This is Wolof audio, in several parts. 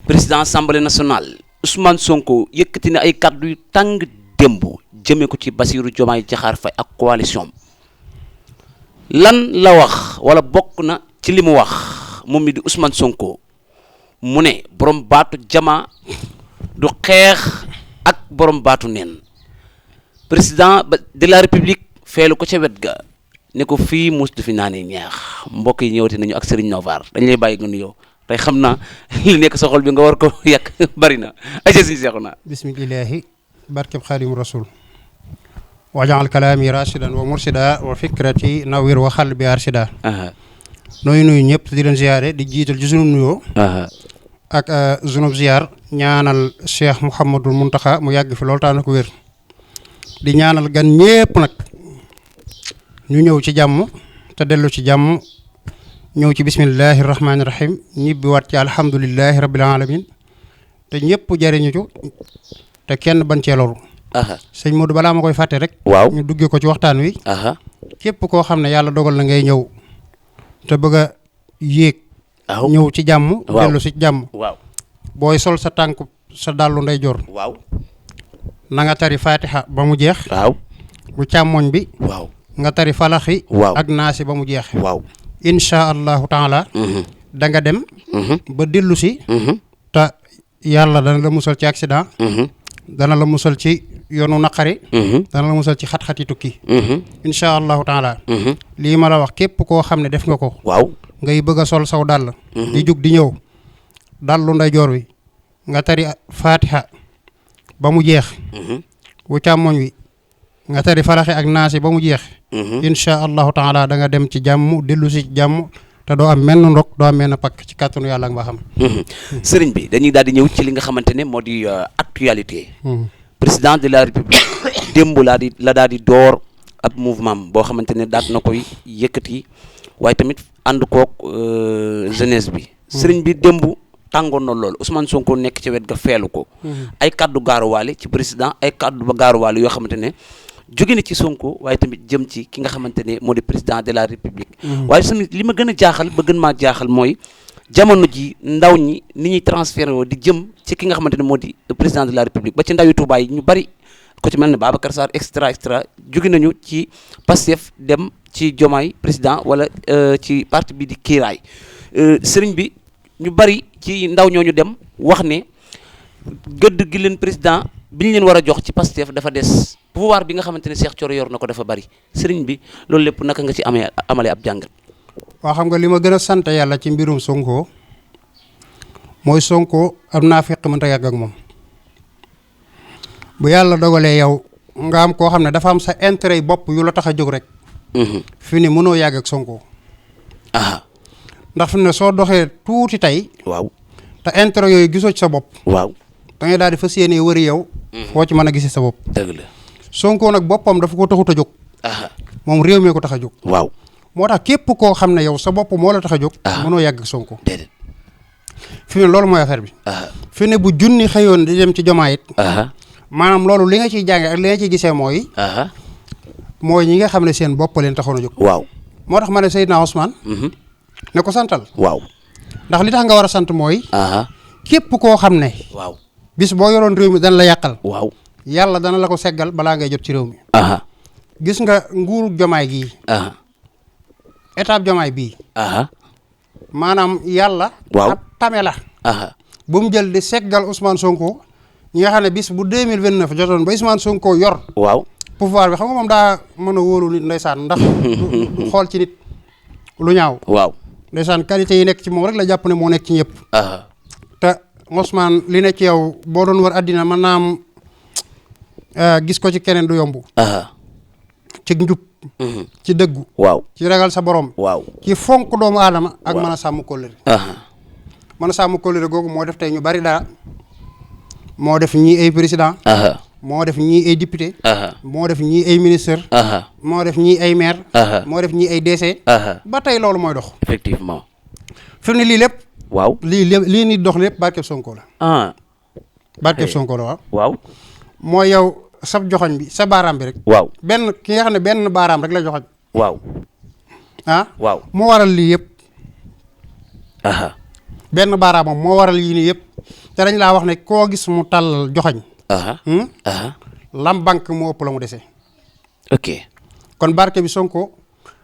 président assemblée nationale Ousmane Sonko yëkkati na ay kàddu yu tàng démb jëmee ko ci Bassirou Diomaye Diakhar Faye ak coalition lan la wax wala bokk na ci li mu wax moom mi di Ousmane Sonko mu ne borom baatu jama du xeex ak borom baatu neen président de la république feelu ko ca wet ga ne ko fii mus du fi naanee ñeex mbokk yi ñëwati nañu ak Serigne Novar dañ lay bàyyi nga nuyoo tey xam naa li nekk sa xol bi nga war ko yàq bari na ay si seexu naa bismillahi barkeb xaadim rasul wajaal kalaami rashidan wa mursida wa fikrati nawir wa xal bi arshida nooyu nuyu ñëpp di leen ziyaare di jiital ci sunu nuyoo ak zunub ziyaar ñaanal Cheikh Mouhamadul Muntaxa mu yàgg fi loolu taana ko wér di ñaanal gan ñépp nag ñu ñëw ci jàmm te dellu ci jàmm ñëw ci bismillahi rahmaani rahim ñibbi waat ci alhamdulillahi rabbil alamin te ñëpp jariñu ci te kenn ban cee loru sëñ Modou balaa ma koy fàtte rek waaw ñu duggee ko ci waxtaan wi képp koo xam ne yàlla dogal na ngay ñëw te bëgg a yéeg ñëw ci jàmm dellu si jàmm booy sol sa tànk sa dàllu ndeyjoor na nga tari fatiha ba mu jeex bu càmmoñ bi nga tari falaxi ak naasi ba mu jeex insha allahu taala da nga dem ba dellu si te yàlla dana la musal ci accident dana la musal ci yoonu naqari dana la musal ci xat-xati tukki insha allahu taala lii ma la wax képp koo xam ne def nga ko ngay bëgg a sol saw dàll di jug di ñëw dàllu ndeyjoor wi nga tari fatiha ba mu jeex bu càmmoñ wi nga tari falaxi ak naasi ba mu jeex insha allahu taala da nga dem ci jàmm dellu si jàmm te doo am menn ndok doo am menn pakk ci kàttanu yàlla ak mbaaxam sëriñ bi dañuy daal di ñëw ci li nga xamante ne moo di actualité président de la république démb la daal di door ab mouvement boo xamante ne daat na koy yëkkati waaye tamit ànd koog jeunesse bi sëriñ bi démb tàngoon na lool Ousmane Sonko nekk ci wet ga feelu ko ay kaddu gaaruwaale ci président ay kaddu ba gaaruwaale yoo xamante ne jóge na ci Sonko waaye tamit jëm ci ki nga xamante ne moo di président de la république waaye tamit li ma gën a jaaxal ba gën maa jaaxal mooy jamono ji ndaw ñi ni ñuy transféré woo di jëm ci ki nga xamante ne moo di président de la république ba ci ndaw yu Tuubaa yi ñu bari ko ci mel ne Babacar Sarr extra jóge nañu ci Pastef dem ci Diomaye président wala ci parti bi di Kiiraay sëriñ bi ñu bari ci ndaw ñooñu dem wax ne gëdd gi leen président bi ñu leen war a jox ci Pastef dafa des pouvoir bi nga xamante ne Cheikh Thioro yor na ko dafa bari sëriñ bi loolu lépp naka nga ci amale ab jàngat. waaw xam nga li ma gën a sant yàlla ci mbirum Sonko mooy Sonko am naa fekk mënta yàgg ak moom bu yàlla dogalee yow nga am koo xam ne dafa am sa intérêt yi bopp yu la tax a jóg rek. fi ne mënoo yàgg ak Sonko. ndax fi ne soo doxee tuuti tey. te intérêt yooyu gisoo ci sa bopp. da ngay daal di fas yéenee wëri yow. foo ci mën a gisee sa bopp. dëgg la Sonko nag boppam dafa ko taxut a jóg. moom réew mi ko tax a jóg. moo tax képp koo xam ne yow sa bopp moo la tax a jóg. mënoo yàgg ak Sonko. déedéet. fi ne loolu mooy affaire bi. fi ne bu junni xëyoon di dem ci Diomaye it. maanaam loolu li nga ciy jànge ak li nga ciy gisee mooy. mooy ñi nga xam ne seen bopp leen taxoon a jóg. moo tax ma ne Seydina Ousmane. ne ko santal. ndax li tax nga war a sant mooy. képp koo xam ne. bis boo yoroon réew mi dana la yàqal. yàlla dana la ko seggal balaa ngay jot ci réew mi. gis nga nguuru Diomaye gii. étape Diomaye bii. maanaam yàlla. ab tame la. bu mu jël di seggal Ousmane Sonko ñi nga xam ne bis bu 2029 jotoon ba Ousmane Sonko yor. pouvoir bi xam nga moom daa mën a wóolu nit ndeysaan ndax du xool ci nit lu ñaaw. ndeysaan qualité yi nekk ci moom rek la jàpp ne moo nekk ci ñëpp. te Ousmane li ne ci yow boo doon war àddina mën naa am gis ko ci keneen du yomb. ci njub. ci dëggu. ci ragal sa borom. ci fonk doomu aadama ak mën a sàmm kóllëre. mën a sàmm kóllëre googu moo def tey ñu bari dara moo def ñii ay président. moo def ñii ay député. moo def ñii ay ministre. moo def ñii ay maire. moo def ñii ay DC. ba tey loolu mooy dox. effectivement. fi mu ne lii lépp. lii nit dox lépp barkeb Sonko la. barkeb Sonko la waaw. mooy yow sab joxoñ bi sa baaraam bi rek. benn ki nga xam ne benn baaraam rek la joxoñ. moo waral lii yëpp. benn baaraamam moo waral yii nii yëpp te dañ laa wax ne koo gis mu tàllal joxañ lam banque moo ëpp la mu dese. ok kon barke bi Sonko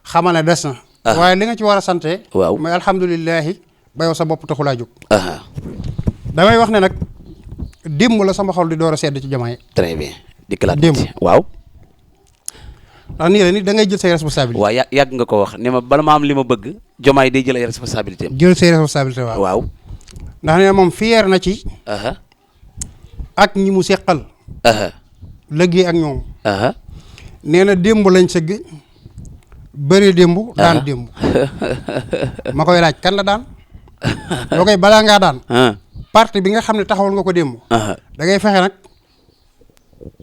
xamal ne des na. waaye li nga ci war a sante waaw mooy alhamdulilahi ba yow sa bopp taxulaa jóg. damay wax ne nag démb la sama xol di door a sedd ci Diomaye. très bien dikkalaat démb waaw. ndax nii la nit da ngay jël say responsabilité. waaw yàgg nga ko wax ne ma bala ma am li ma bëgg Diomaye day jël ay responsabilité am. jël say responsabilité waaw. ndax ne moom fier na ci. ak ñi mu seqal. liggéey ak ñoom. nee na démb lañ sëgg bëri démb. daan démb. ma koy laaj kan la daan. loo koy balaa ngaa daan. parti bi nga xam ne taxawal nga ko démb. da ngay fexe nag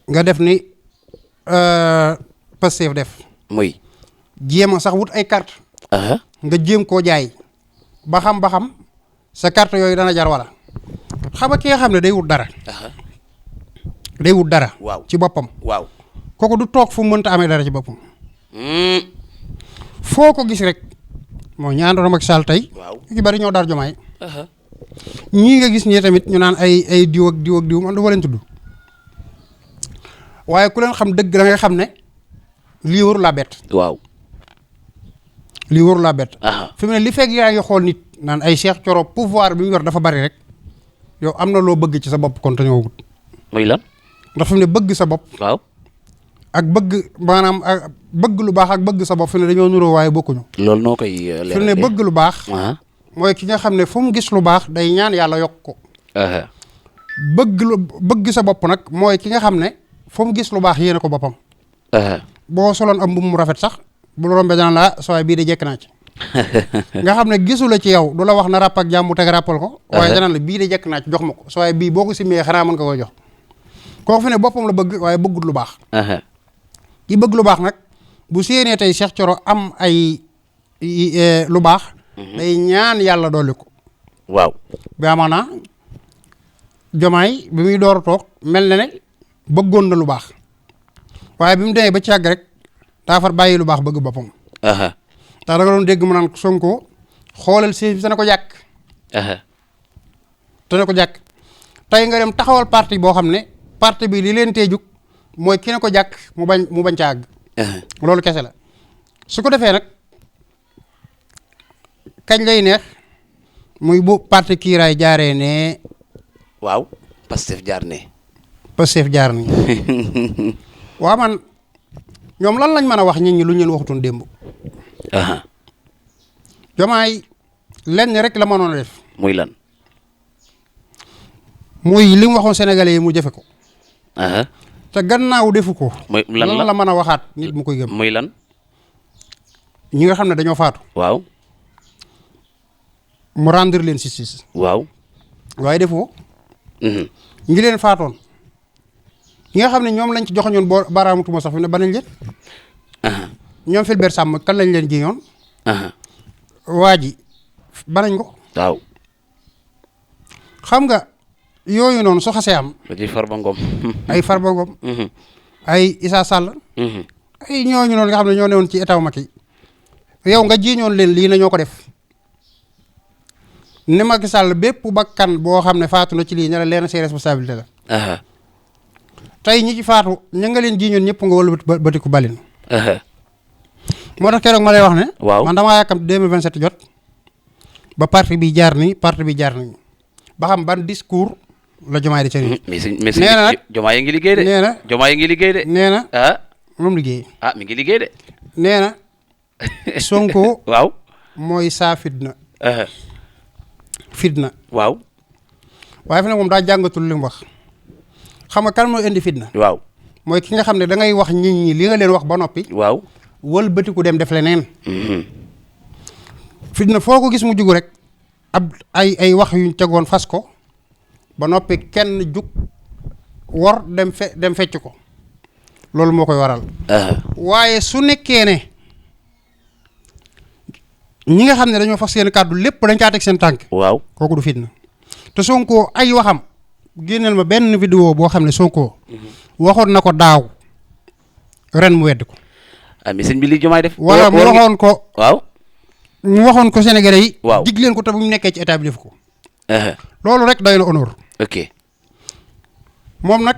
nga def ni Pastef def. muy jéem a sax wut ay carte nga jéem koo jaay. ba xam sa carte yooyu dana jar wala. xam nga ki nga xam ne day wut dara. day wut dara. waaw ci boppam. waaw kooku du toog fu mu mënta amee dara ci boppam. foo ko gis rek moo ñaandoon Macky Sall tey. waaw ñu ci bari ñoo daar Diomaye. ñii nga gis ñii tamit ñu naan ay diw ak diw man du ma leen tudd. waaye ku leen xam dëgg da ngay xam ne lii waru laa bett. waaw lii waru laa bett. fi mu ne li fekk yaa ngi xool nit naan ay Cheikh Thioro pouvoir bi mu yor dafa bari rek yow am na loo bëgg ci sa bopp kon te ñoo wut. muy lan. ndax fi mu ne bëgg sa bopp. waaw ak bëgg maanaam ak bëgg lu baax ak bëgg sa bopp fi mu ne dañoo nuroo waaye bokkuñu. loolu noo koy leeral fi mu ne bëgg lu baax. mooy ki nga xam ne fu mu gis lu baax day ñaan yàlla yokk ko. bëgg sa bopp nag mooy ki nga xam ne fu mu gis lu baax yéene ko boppam. boo soloon am mbubb mu rafet sax bu la rombee dana la soo bii de jekk naa ci. nga xam ne gisu la ci yow du la wax na ràpp ak jàmm teg ràppal ko. waaye danaan la bii de jekk naa ci jox ma ko soo bii boo ko simmee xanaa mën nga koy jox. kooku fi ne boppam la bëgg waaye bëggut lu baax. ki bëgg lu baax nag bu séenee tey Cheikh Thioro am ay lu baax. day ñaan yàlla dolli ko. waaw bi amaana Diomaye bi muy door a toog mel na ne bëggoon na lu baax waaye bi mu demee ba ci yàgg rek daa far bàyyi lu baax bëgg boppam. tax da nga doon dégg mu naan Sonko xoolal si dana ko jàkk. dana ko jàkk tey nga dem taxawal parti boo xam ne parti bi li leen tee jug mooy ki ne ko jàkk mu bañ ca àgg. loolu kese la su ko defee nag kañ lay neex muy bu parti kiiraay jaaree ne. waaw Pastef jaar ne. Pastef jaar ni waaw man ñoom lan lañ mën a wax nit ñi lu ñu leen waxutoon démb. Diomaye lenn rek la mënoon a def. muy lan. muy li mu waxoon sénégalais yi mu jëfe ko. te gannaaw defu ko. muy lan la mën a waxaat nit mu koy gëm. muy lan. ñi nga xam ne dañoo faatu. waaw. mu rendre leen justice. waaw. waaye defu ko. ñi leen faatoon. ñi nga xam ne ñoom lañ ci joxoñoon boo baaraamutuma sax fi ne ba nañ leen. ñoom Fulbert Sambou kan lañ leen jiñoon. waa ji banañ ko. waaw. xam nga yooyu noonu su xasee am. ba ci Farba Ngom. ay Farba Ngom. ay Issa Sall. ay ñooñu noonu nga xam ne ñoo newoon ci état wu Macky yow nga jiiñoon leen lii na ñoo ko def. ni Macky Sall bépp bakkan boo xam ne faatu na ci lii ne la leen ses responsabilité la. tey ñi ci faatu ña nga leen jiiñoon ñëpp nga wëlbati batiku balin. moo tax keroog ma lay wax ne. waaw man damaa yàkkam 2027 jot. ba parti bi jaar nii ba xam ban discours la Diomaye di ca nii. mais nag Diomaye ngi liggéey de. nee na Diomaye ngi liggéey de. nee na moom liggéey. mi ngi liggéey de. nee na Sonko. waaw mooy saa fitna. fitna. waaw. waaye fi ne moom daa jàngatul li mu wax. xam nga kan mooy indi fitna. waaw mooy ki nga xam ne da ngay wax nit ñi li nga leen wax ba noppi. waaw. wëlbatiku dem def leneen. fitna foo ko gis mu jugu rek ay wax yuñ tegoon fas ko ba noppi kenn jug wor dem fecc ko loolu moo koy waral. waaye su nekkee ne ñi nga xam ne dañoo fas seen kàddu lépp dañ caa teg seen tànk. waaw kooku du fitna te Sonko ay waxam génneel ma benn vidéo boo xam ne Sonko waxoon na ko daaw ren mu wedd ko. mais sëñ bi li Diomaye def. wala mu waxoon ko. waaw. mu waxoon ko Sénégalais yi. waaw dig leen ko te bu ñu nekkee ci état bi def ko. loolu rek doy na honneur. ok. moom nag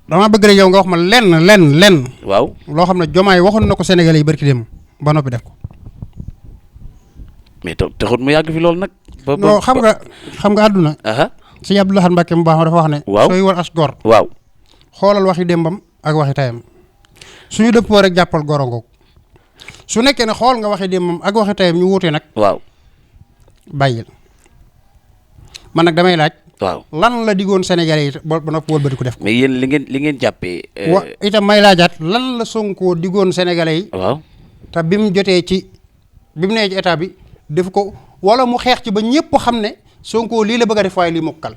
dama bëgg rek yow nga wax ma lenn. waaw loo xam ne Diomaye waxoon na ko Sénégalais yi barki dem ba noppi def ko. mais taxut mu yàgg fi loolu nag. non xam nga àdduna. sëñ Abdou Lahad Mbacké mu baax ma dafa wax ne. waaw sooy war as gor. waaw xoolal waxi démbam ak waxi tayam suñu dëppoo rek jàppal goro ngoog su nekkee ne xool nga waxi démbam ak waxi tayam ñu wuute nag. waaw bàyyil man nag damay laaj. waaw lan la diggoon Sénégalais yi ba noppi wëlbati ko def ko. mais yéen li ngeen jàppee. itam may laajaat lan la Sonko diggoon Sénégalais yi. waaw te bi mu jotee bi mu nee ci état bi def ko wala mu xeex ci ba ñëpp xam ne Sonko lii la bëgg a def waaye lii mokkal.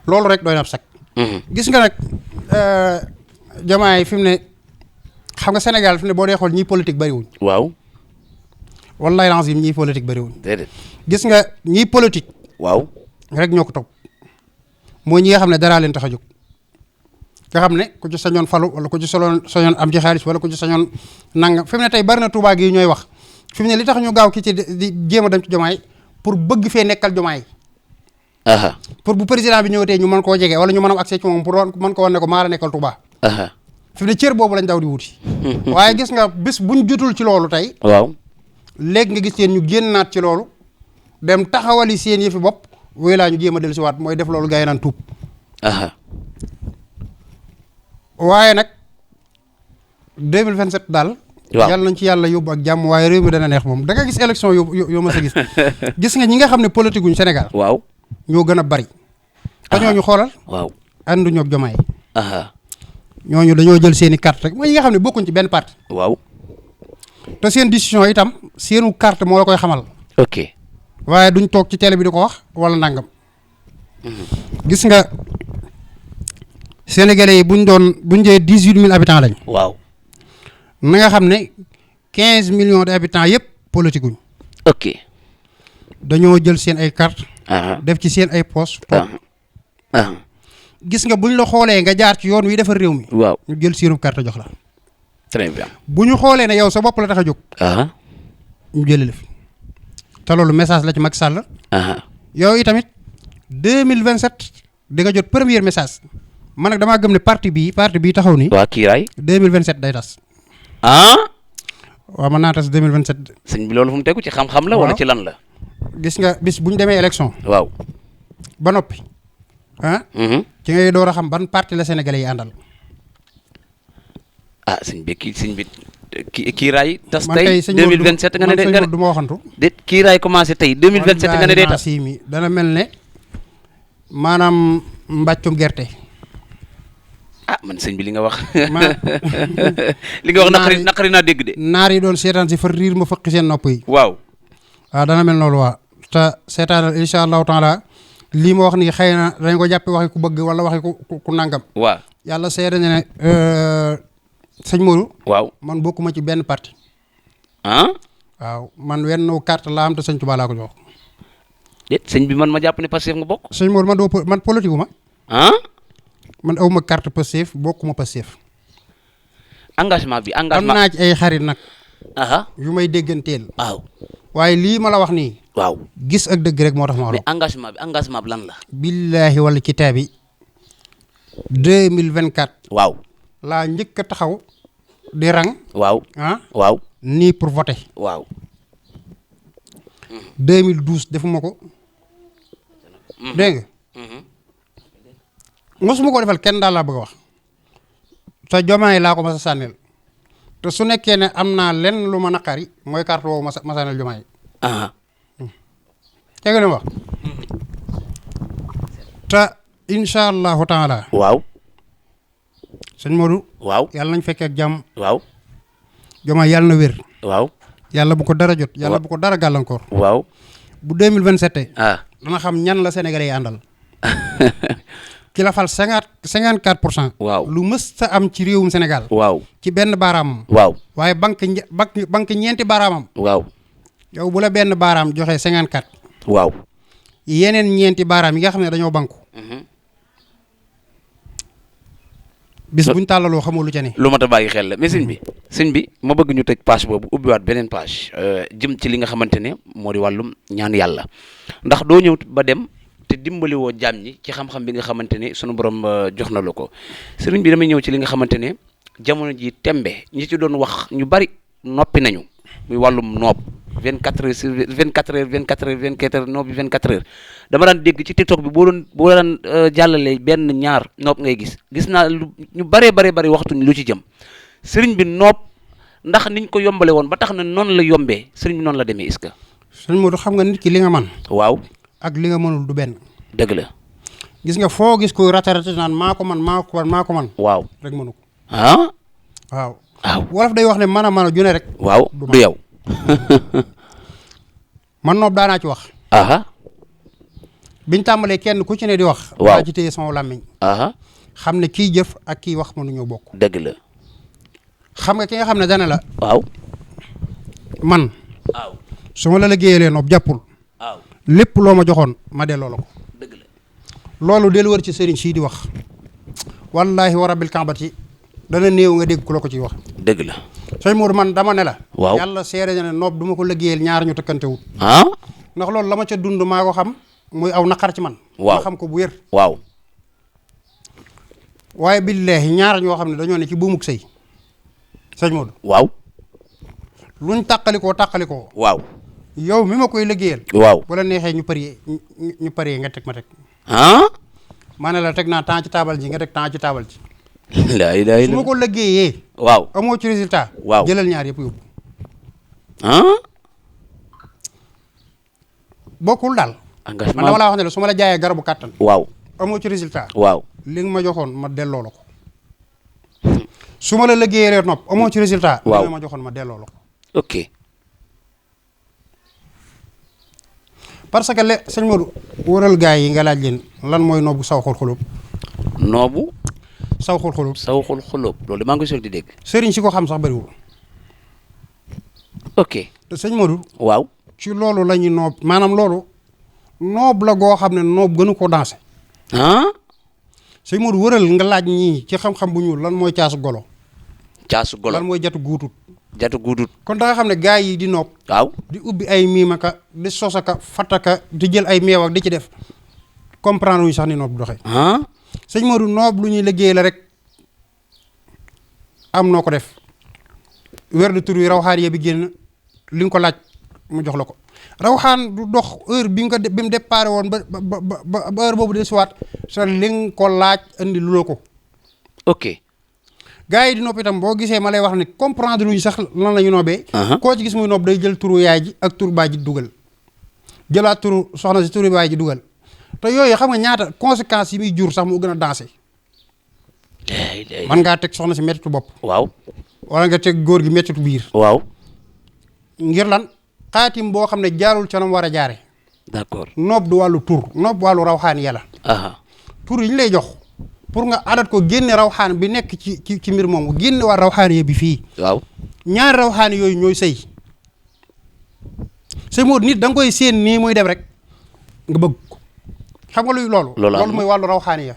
loolu rek doy na ab sag. gis nga nag Diomaye fi mu ne xam nga Sénégal fi mu ne boo dee xool ñiy politique bariwuñ. waaw. wallaay lazim ñiy politique bariwuñ. déedéet. gis nga ñiy politique. waaw. rek ñoo ko topp mooy ñi nga xam ne daraa leen tax a jóg nga xam ne ku ci sañoon falu wala ku ci sañoon am ci xaalis wala ku ci sañoon nangam fi mu ne tey bari na Touba gi ñooy wax fi mu ne li tax ñu gaaw ki ci di jéem a dem ci Diomaye pour bëgg fee nekkal Diomaye. pour bu président bi ñëwatee ñu mën koo jege wala ñu mën a accès ci moom pour mën ko wan ne ko maa la nekkal Touba. fi mu ne cër boobu lañ daw di wuti. waaye gis nga bis buñ jotul ci loolu tey. waaw léegi nga gis leen ñu génnaat ci loolu dem taxawali seen yëfi bopp. wooyu laa ñu jéem a dellu si waat mooy def loolu gaa yi naan tuub. waaye nag 2027 daal. waaw yàlla nañ ci yàlla yóbbu ak jàmm waaye réew mi dana neex moom da nga gis élection yoo ma sa gis. gis nga ñi nga xam ne politique guñ Sénégal. waaw ñoo gën a bari. te ñooñu xoolal. waaw ànduñoo ak Diomaye. ñooñu dañoo jël seen i carte rek mooy ñi nga xam ne bokkuñ ci benn parti. waaw. te seen décision itam seenu carte moo la koy xamal. ok. waaye duñ toog ci télé bi di ko wax wala nangam. gis nga Sénégalais yi buñ dee 18000 habitants lañ. waaw. na nga xam ne 15 millions d'habitants yëpp politique guñ. ok. dañoo jël seen ay carte def ci seen ay poste gis nga buñ la xoolee nga jaar ci yoon wi defar réew mi. waaw ñu jël seenu carte jox la. très bien. bu ñu xoolee ne yow sa bopp la tax a jóg. ñu jëlee la fi. te loolu message la ci Macky Sall. yow itamit 2027 di nga jot premier message man nag damaa gëm ne parti bii taxaw nii. waa kiiraay. 2027 day tas. waaw mën naa tas 2027. sëñ bi loolu fu mu tegu ci xam-xam la. wala ci lan la. gis nga bis bu ñu demee élection. waaw. ba noppi. ci ngay door a xam ban parti la Sénégalais yi àndal. sëñ bi kiiraay tas tey 2027 nga ne de du ma waxantu. de kiiraay commencé tey 2027 nga ne day tas. dana mel ne maanaam mbàccum gerte. man sëñ bi li nga wax. li nga wax naqari naa dégg de. naar yi doon seetaan si fa riir ma fëqi seen nopp yi. waaw. dana mel noonu waa te seetaanal incha allahu taala lii ma wax nii xëy na dañ ko jàppe waxi ku bëgg wala waxi ku nangam. waaw yàlla seede na ne sëñ Modou. waaw man bokkuma ci benn parti. waaw man wenn carte laa am te sëñ Tuubaa laa ko jox. déet sëñ bi man ma jàpp ne Pastef nga bokk. sëñ Modou man politique gu ma. man awuma carte Pastef bokkuma Pastef. engagement bi am naa ci ay xarit nag. yu may dégganteel. waaw waaye lii ma la wax nii. waaw gis ak dëgg rek moo tax ma wax. mais engagement bi lan la. billaahi wala kitaabi 2024. waaw. laa njëkk a taxaw di rang. waaw. waaw. nii pour voter. waaw. 2012 defuma ko. dégg nga. mosuma ko defal kenn daal laa bëgg a wax. te Diomaye laa ko mas a sànnil. te su nekkee ne am naa lenn lu ma naqari mooy carte woowu ma sànnil Diomaye. dégg nga wax. te incha allahu taala. waaw. sëñ Modou. waaw yàlla nañ fekkee ak jàmm. waaw. Diomaye yàlla na wér. waaw. yàlla bu ko dara jot. yàlla bu ko dara gàllankoor. waaw. bu 2027. dana xam ñan la Sénégalais yi àndal. ki la fal 54%. waaw lu mës ta am ci réewum Sénégal. waaw ci benn baaraamam. waaw waaye banque ñeenti baaraamam. waaw. yow bu la benn baaraam joxee 54. waaw. yeneen ñeenti baaraam yi nga xam ne dañoo banku. bis buñ tàllaloo xamoo lu ca ne. lu mat a bàyyi xel la mais sëñ bi ma bëgg ñu tëj page boobu ubbiwaat beneen page jëm ci li nga xamante ne moo di wàllum ñaan yàlla ndax doo ñëw ba dem te dimbali woo jaam ñi ci xam-xam bi nga xamante ne sunu borom jox na la ko sëriñ bi damay ñëw ci li nga xamante ne jamono ji tembe ñi ci doon wax ñu bari noppi nañu muy wàllum noob 24 heures sur 24 heures noob bi 24 heures dama daan dégg ci TikTok bi boo daan jàllale benn ñaar noob ngay gis naa ñu bari waxtuñ lu ci jëm sëriñ bi noob ndax niñ ko yombale woon ba tax na noonu la yombee sëriñ bi noonu la demee est-ce que. sëriñ Modou xam nga nit ki li nga man waaw ak li nga mënul du benn. dëgg la. gis nga foo gis ko ratarate naan maa ko man. waaw rek mënu ko. ah. waaw. wolof day wax ne mën a june rek. waaw du yow. man noob daanaa ci wax. biñ tàmbalee kenn ku ci ne di wax. waaw daa ci téye sama làmmiñ. xam ne kii jëf ak kii wax mënuñoo bokk. dëgg la. xam nga ki nga xam ne dana la. waaw. man. waaw. su ma la liggéeyalee noob jàppul. waaw. lépp loo ma joxoon ma delloo la ko. dëgg la. loolu dellu wër ci sëriñ sii di wax. wallaahi wa rabbil kaabati dana néew nga dégg ku la ko ciy wax. dëgg la. sëñ Mourou man dama ne la. waaw yàlla seere na ne noob du ma ko liggéeyal ñaar ñu tëkkante wut. ndax loolu la ma ca dund maa ko xam muy aw naqar ci man. waaw ma xam ko bu wér. waaw. waaye billaahi ñaar ñoo xam ne dañoo ne ci buumuk sëy sëñ Modou. waaw. luñ tàqalikoo. waaw. yow mi ma koy liggéeyal. waaw bu la neexee ñu paree nga teg ma teg. ma ne la teg naa temps ci taabal ji nga teg temps ci taabal ji. su ma ko liggéeyee. waaw amoo ci résultat. waaw jëlal ñaar yëpp yóbbu. bokkul daal. engagement man dama laa wax ne la su ma la jaayee garabu kàttan. waaw amoo ci résultat. waaw li nga ma joxoon ma delloo la ko. su ma la liggéeyee nopp amoo ci résultat. waaw li nga ma joxoon ma delloo la ko. ok. parce que sëñ Modou wëral gaa yi nga laaj leen lan mooy noobu saw xul xulub. noobu. saw xul xulub. saw xul xulub loolu maa ngi koy soog di dégg. sëriñ si ko xam sax bëriwul. ok. te sëñ Modou. waaw. ci loolu la ñuy noob maanaam loolu noob la goo xam ne noob gënu ko dansé. sëñ Modou wëral nga laaj ñii ci xam-xam bu ñuul lan mooy caasu golo. caasu golo lan mooy jatu guutut. jatu guutut. kon da nga xam ne gaa yi di noob. waaw di ubbi ay miimaka di sosaka fataka di jël ay meew ak di ci def comprendre wuñu sax ni noob du doxee. sëñ Modou noob lu ñuy liggéey la rek am noo ko def weer de tur wi rawxaan yee bi génn li nga ko laaj mu jox la ko rawxaan du dox heure bi nga ko bi mu déparé woon ba heure boobu de siwaat sa li nga ko laaj indi lu la ko. ok. gaa yi di nopp itam boo gisee ma lay wax ne comprendre luñu sax lan la ñu noobee. koo ci gis muy nopp day jël turu yaay ji ak turu baay ji dugal jëlaat turu soxna si turu baay ji dugal te yooyu xam nga ñaata conséquences yi muy jur sax mu gën a dansé. man ngaa teg soxna si mettitu bopp. waaw. wala nga teg góor gi mettitu biir. waaw. ngir lan xaatim boo xam ne jaarul ca nam war a jaare. d'accord. noob du wàllu tur noob wàllu rawxaan yàlla. tur yi ñu lay jox. pour nga adat ko génne rawxaan bi nekk ci mbir moomu génne waa rawxaan yi bi fii. waaw. ñaari rawxaan yooyu ñooy sëy. sëy moo nit da nga koy séen nii muy dem rek nga bëgg ko xam nga luy loolu. loolu mooy wàllu rawxaan ya.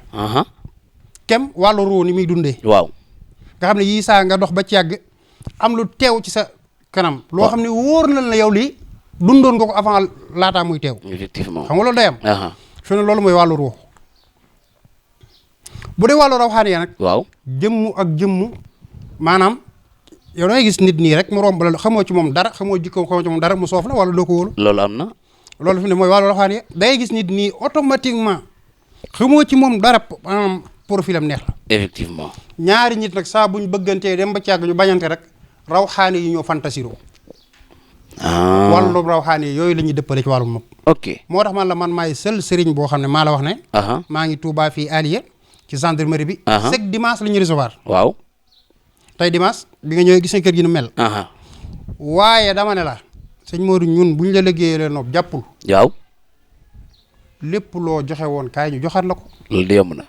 kem wàllu ruu ni muy dundee. waaw. nga xam ne yii saa nga dox ba ci yàgg am lu teew ci sa kanam. loo xam ne wóor na la yow lii dundoon nga ko avant laataa muy teew. effectivement xam nga loolu day am. fi ne loolu mooy wàllu ruu. bu dee wàllu rawxaan ya nag. waaw. jëmmu ak jëmmu maanaam yow da ngay gis nit nii rek mu romb la xamoo ci moom dara xamoo jikko xamoo ci moom dara mu soof la wala doo ko wóolu. loolu am na. loolu fi ne mooy wàllu rawxaan ya da ngay gis nit nii automatiquement xamoo ci moom dara maanaam profil am neex la. effectivement. ñaari nit nag saa buñ bëggantee dem ba ci yàgg ñu bañante rek rawxaan yi ñoo fantasiro. wàllu rawxaan yi yooyu la ñuy dëppale ci wàllum nopp. ok. moo tax man la man maay seul sëriñ boo xam ne maa la wax ne. maa ngi Touba fii Aliya ci gendarmerie bi. chaque dimanche la ñuy recevoir. waaw. tey dimanche bi nga ñëwee gis nga kër gi nu mel. waaye dama ne la sëñ Modou ñun bu ñu la liggéeyee nopp jàppul. waaw. lépp loo joxe woon kaay ñu joxaat la ko. loolu de yomb na.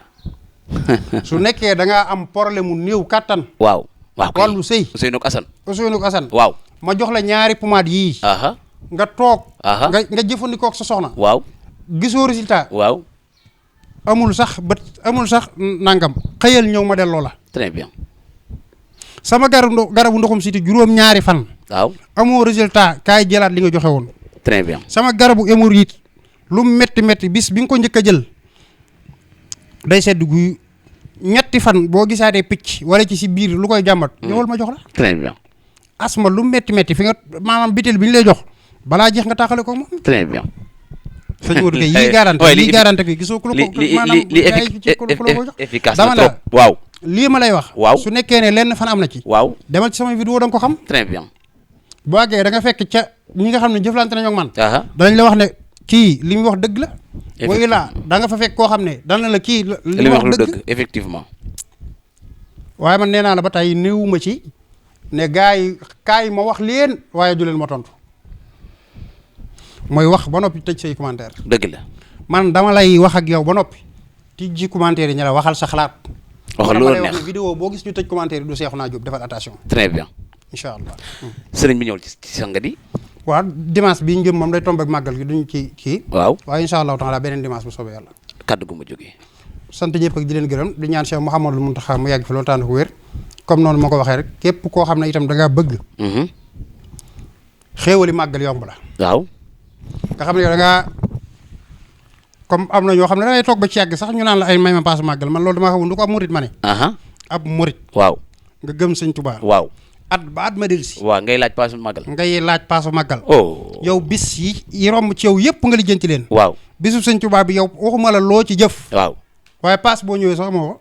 su nekkee da ngaa am problème mu néew kattan. waaw. waaw kay wàllu sëy. Ousseynou Assane. waaw. ma jox la ñaari pommade yii. nga toog. nga jëfandikoo ak sa soxna. waaw. gisoo résultat. waaw. amul sax nangam. xëyal ñëw ma delloo la. très bien. sama garabu ndoxum siti juróom-ñaari fan. waaw amoo résultat kaay jëlaat li nga joxe woon. très bien. sama garabu hémorroïde lu metti bis bi nga ko njëkk a jël day sedd guy ñetti fan boo gisaatee picc wala ci si biir lu koy jàmbat. ñëwal ma jox la. très bien. asma lu metti fi nga maanaam bitel bi ñu lay jox balaa jeex nga tàqale ko moom. très bien. sëñ Modou Gueye yii garanti ko gisoo ku la ko maanaam efficace dama na trop waaw. lii ma lay wax. waaw su nekkee ne lenn fan am na ci. waaw demal ci sama vidéo da nga ko xam. très bien. boo àggee da nga fekk ca ñi nga xam ne jëflante nañu ak man. danañ la wax ne kii li muy wax dëgg la. booy laa da nga fa fekk koo xam ne dana la kii. li muy wax dëgg effectivement. waaye man nee naa la ba tey néewuma ci ne gars yi kaay ma wax leen waaye du leen ma tontu mooy wax ba noppi tëj say commentaire. dëgg la. man dama lay wax ak yow ba noppi tijji commentaire yi ñu la waxal sa xalaat. waxal loolu neex vidéo boo gis ñu tëj commentaire yi du Cheikhouna Diop defal attention. très bien. incha allah. sëriñ bi ñëwul ci sanga di. waaw dimanche bii njëm moom day tombé ak màggal gi duñu ci kii. waaw waaye incha allahu taala beneen dimanche bu soobee yàlla. kaddu gu ma jógee. sant ñëpp ak di leen gërëm di ñaan Cheikh Mouhamadou Mountakha mu yàgg fi loolu tànn ko wér comme noonu ma ko waxee rek képp koo xam ne itam da ngaa bëgg. xéewali màggal yomb la. waaw. nga xam ne yow da ngaa comme am na ñoo xam ne da ngay toog ba ci yàgg sax ñu naan la ay may ma paas màggal man loolu damaa xamul du ko ab murit ma ne. ab murit. waaw. nga gëm sëñ Tuubaa. waaw. at ba at ma del si. waaw ngay laaj paasu màggal. ngay laaj paasu màggal. oh. yow bis yi romb ci yow yëpp nga lijjanti leen. waaw. bisu sëñ Tuubaa bi yow waxuma la loo ci jëf. waaw. waaye paas boo ñëwee sax moo.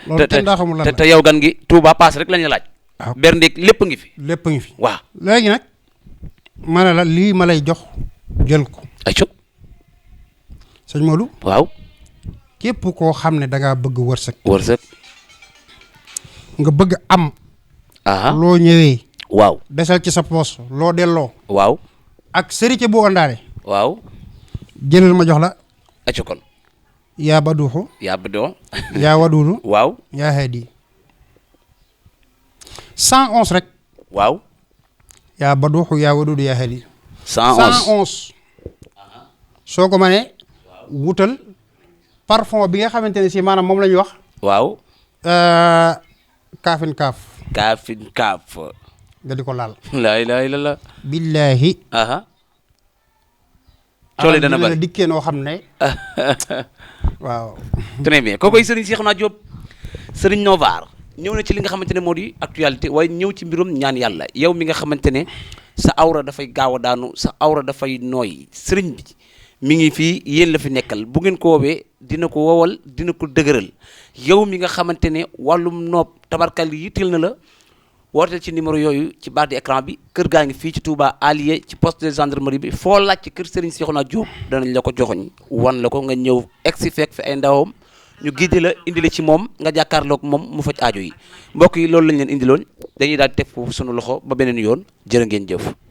loolu kenn daa xamul lan la te yow gan gi Touba paas rek lañ la laaj. waaw berndeeg lépp ngi fi. lépp ngi fi. waaw. léegi nag ma ne la lii ma lay jox jël ko. ayca. sëñ Modou. waaw. képp koo xam ne da ngaa bëgg wërsëg. wërsëg. nga bëgg am. loo ñëwee. waaw. desal ci sa poos loo delloo. waaw. ak sërite bu àndaale. waaw. jëlal ma jox la. ayca kon. yaa baduuxu. yaa badoo. yaa waduudu. waaw. yaa hadi 111 rek. waaw. yaa baduuxu yaa waduudu yaa hadi 111. soo ko mënee. wutal parfum bi nga xamante ne si maanaam moom la ñuy wax. waaw. kaafin kaaf. kaafin kaaf. nga di ko laal. laa ilaaha illallaah. billaahi. coole dana bari dikkee noo xam ne. waaw. très bien kookoy Serigne Cheikhouna Diop Serigne Novar ñëw na ci li nga xamante ne moo di actualité waaye ñëw ci mbirum ñaan yàlla yow mi nga xamante ne sa awra dafay gaaw a daanu sa awra dafay nooy Serigne bi mi ngi fii yéen la fi nekkal bu ngeen ko woowee dina ko wowal dina ko dëgëral yow mi nga xamante ne wàllum noob tabarkal yi yitteel na la woote ci numéro yooyu ci barre d'écran bi kër gaa ngi fii ci Touba Alié ci poste de gendarmerie bi foo laaj ci kër Serigne Cheikhouna Diop danañ la ko joxoñ wan la ko nga ñëw egsi fekk fi ay ndawam ñu giddi la indi la ci moom nga jàkkaarloog moom mu faj aajo yi mbokk yi loolu lañ leen indiloon dañuy daal di teg foofu sunu loxo ba beneen yoon jërë ngeen jëf